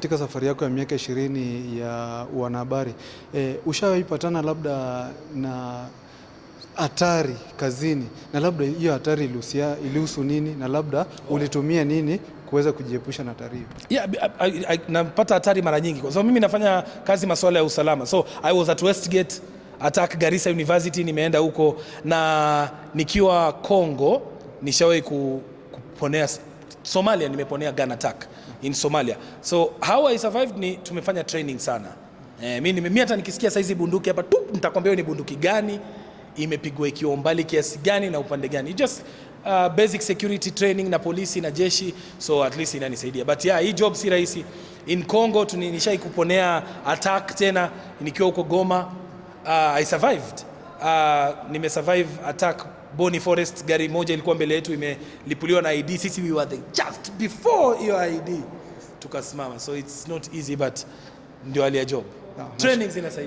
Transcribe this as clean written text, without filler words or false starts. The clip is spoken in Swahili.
Katika safari yako ya miaka 20 ya uanahabari, ushawahi patana labda na hatari kazini, na labda hiyo hatari ilihusu nini, na labda ulitumia nini kuweza kujiepusha na hatari hiyo? Yeah, napata hatari mara nyingi kwa sababu mimi nafanya kazi masuala ya usalama. So I was at Westgate attack, Garissa University nimeenda huko, na nikiwa Congo nishawahi kuponea. Somalia nimeponea gun attack in Somalia. So how I survived ni tumefanya training sana. Mi hata nikisikia saizi bunduki hapa tu nitakwambia hiyo ni bunduki gani, imepigwa ikiwa umbali kiasi gani na upande gani. Just basic security training na polisi na jeshi, so at least inanisaidia. But yeah, hii job si rahisi. In Congo nishai kuponea attack tena nikiwa huko Goma. I survived. Nime survive attack Boni Forest, gari moja ilikuwa mbele yetu imelipuliwa na IED. Sisi we were the just before hiyo IED tukasimama, so it's not easy, but ndio hali ya job. Training zinasaidia.